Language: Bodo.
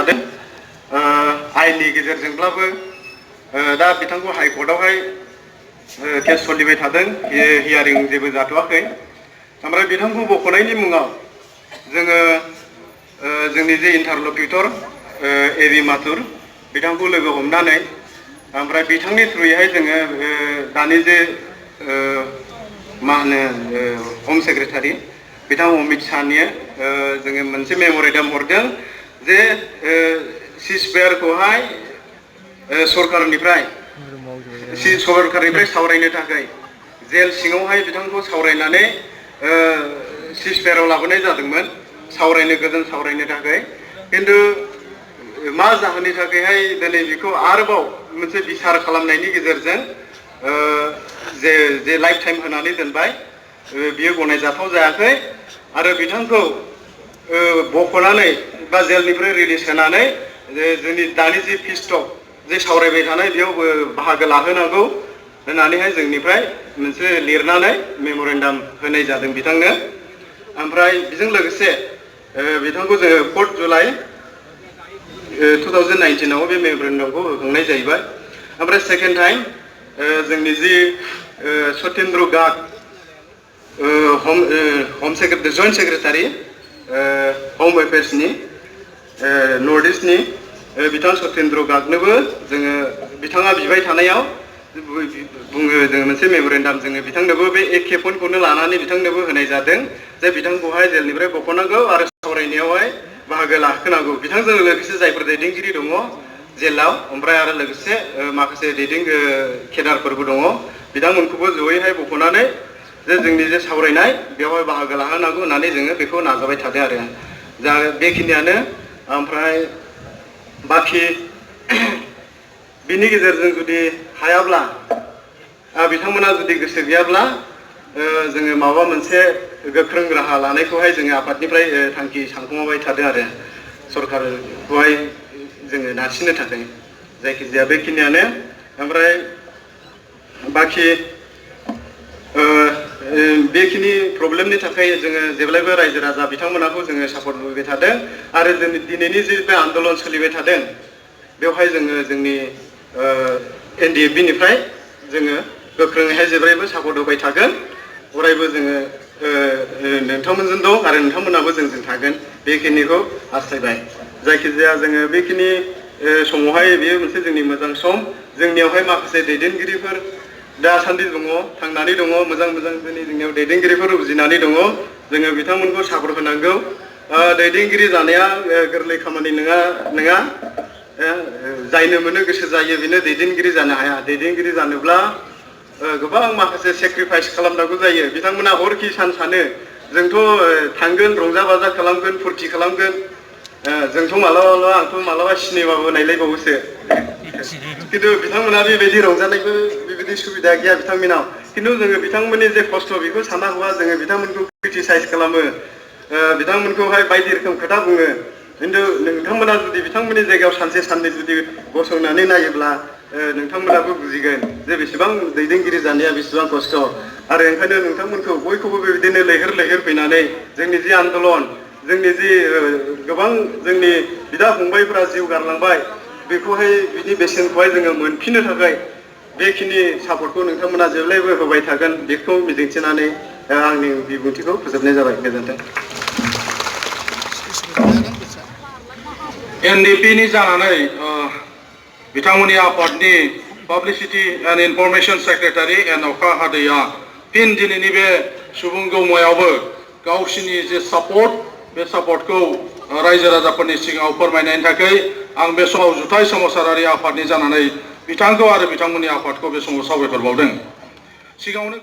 थादों आइननि गेजेरजोंब्लाबो दा बिथांखौ हाइकर्टआवहाय केस सोलिबाय थादों हियारिं जेबो जाथ'वाखै ओमफ्राय बिथांखौ बख'नायनि मुङाव जोङो जोंनि जे इन्टारलकिउटर एबि माथुर बिथांखौ लोगो हमनानै ओमफ्राय बिथांनि थ्रुयैहाय जोङो दानि जे मा होनो हम सेक्रेटारि बिथां अमित शाहनि जोङो मोनसे मेम'रेन्डाम हरदों जे सिजफायारखौहाय सरकारनिफ्राय सावरायनो थाखाय जेल सिङावहाय बिथांखौ सावरायनानै सिजफायाराव लाबोनाय जादोंमोन सावरायनो गोजोन सावरायनो थाखाय खिन्थु मा जाहोननि थाखायहाय दिनै बेखौ आरोबाव मोनसे बिसार खालामनायनि गेजेरजों जे लाइफ टाइम होनानै दोनबाय बियो गनायजाथाव जायाखै आरो बिथांखौ बख'नानै बा जेलनिफ्राय रिलिज होनानै जोंनि दानि जे फिस्टक जे सावरायबाय थानाय बेयाव बाहागो लाहोनांगौ होननानैहाय जोंनिफ्राय मोनसे लिरनानै मेम'रेन्डाम होनाय जादों बिथांनो ओमफ्राय बेजों लोगोसे बिथांखौ जोङो 4 जुलाइ 2019 आव बे मेम'रेन्डामखौ होखांनाय जाहैबाय ओमफ्राय सेकेन्ड टाइम जोंनि जि सत्येन्द्र गार्ग जइन्ट सेक्रेटारि हम एफेयार्सनि नर्थ इस्टनि बिथां सत्येन्द्र गार्गनोबो जोङो बिथाङा बिबाय थानायाव बुङो जोङो मोनसे मेम'रेन्डाम जोङो बिथांनोबो बे एखे पइन्टखौनो लानानै बिथांनोबो होनाय जादों जे बिथांखौहाय जेलनिफ्राय बख'नांगौ आरो सावरायनायावहाय बाहागो लाहोनांगौ बिथांजों लोगोसे जायफोर दैदेनगिरि दङ जेलाव ओमफ्राय आरो लोगोसे माखासे केडारफोरबो दङ बिथांमोनखौबो जयैहाय बख'नानै जे जोंनि जे सावरायनाय बेवहाय बाहागो लाहोनांगौ होननानै जोङो बेखौ नाजाबाय थादों आरो दा बेखिनियानो ओमफ्राय बाखि बिनि गेजेरजों जुदि हायाब्ला बिथांमोना जुदि गोसो गैयाब्ला जोङो माबा मोनसे गोख्रों राहा लानायखौहाय जोङो आफादनिफ्राय थांखि सानखांबाय थादों आरो सरकारखौहाय जोङो नारसिननो थाखाय जायखिजाया बेखिनियानो ओमफ्राय बाखि बेखिनि प्रब्लेमनि थाखाय जोङो जेब्लायबो रायजो राजा बिथांमोनाखौ जोङो सापर्ट होबाय थादों आरो दिनैनि जे बे आन्दलन सोलिबाय थादों बेवहाय जोङो जोंनि NDFB-निफ्राय जोङो गोख्रोङैहाय जेब्लायबो सापर्ट होबाय थागोन अरायबो जोङो नोंथांमोनजों दं आरो नोंथांमोनाबो जोंजों थागोन बेखिनिखौ हास्थायबाय जायखिजाया जोङो बेखिनि समावहाय बेयो मोनसे जोंनि मोजां सम जोंनियावहाय माखासे दैदेनगिरिफोर दासान्दि दङ थांनानै दङ मोजां जोंनियाव दैदेनगिरिफोर उजिनानै दङ जोङो बिथांमोनखौ सापर्ट होनांगौ दैदेनगिरि जानाया गोरलै खामानि नङा जायनो मोनो गोसो जायो बेनो दैदेनगिरि जानो हाया दैदेनगिरि जानोब्ला गोबां माखासे सेक्रिफाइस खालामनांगौ जायो बिथांमोना हरखि सान सानो जोंथ' थांगोन रंजा बाजा खालामगोन फुरथि खालामगोन जोंथ' मालाबा आंथ' मालाबा सिनेमाबो नायलायबावोसो खिन्थु बिथांमोना बेबायदि रंजानायबो बेबायदि सुबिदा गैया बिथांमोनाव खिन्थु जोङो बिथांमोननि जे खस्थ' बेखौ सानना हवा जोङो बिथांमोनखौ क्रिटिसाइज खालामो बिथांमोनखौहाय बायदि रोखोम खोथा बुङो खिन्थु नोंथांमोना जुदि बिथांमोननि जायगायाव सानसे साननै जुदि गसंनानै नायोब्ला नोंथांमोनाबो बुजिगोन जे बेसेबां दैदेनगिरि जानाया बेसेबां खस्थ' आरो ओंखायनो नोंथांमोनखौ बयखौबो बेबायदिनो लैहोर फैनानै जोंनि जि आन्दलन जोंनि जि गोबां जोंनि बिदा फंबायफोरा जिउ गारलांबाय बेखौहाय बिनि बेसेनखौहाय जोङो मोनफिननो थाखाय बेखिनि सापर्टखौ नोंथांमोना जेब्लायबो होबाय थागोन बेखौ मिजिंथिनानै आंनि बिबुंथिखौ फोजोबनाय जाबाय गोजोन्थों NDP-नि जानानै बिथांमोननि आफादनि पाब्लिसिटि एन्ड इनफरमेशन सेक्रेटारि एन'खा हादैया फिन दिनैनि बे सुबुं गौमायावबो गावसिनि जे सापर्ट बे सापर्टखौ रायजो राजाफोरनि सिगाङाव फोरमायनायनि थाखाय आं बे समाव जुथाइ सोमावसारारि आफादनि जानानै बिथांखौ आरो बिथांमोननि आफादखौ बे समाव साबायखर बावदों सिगाङावनो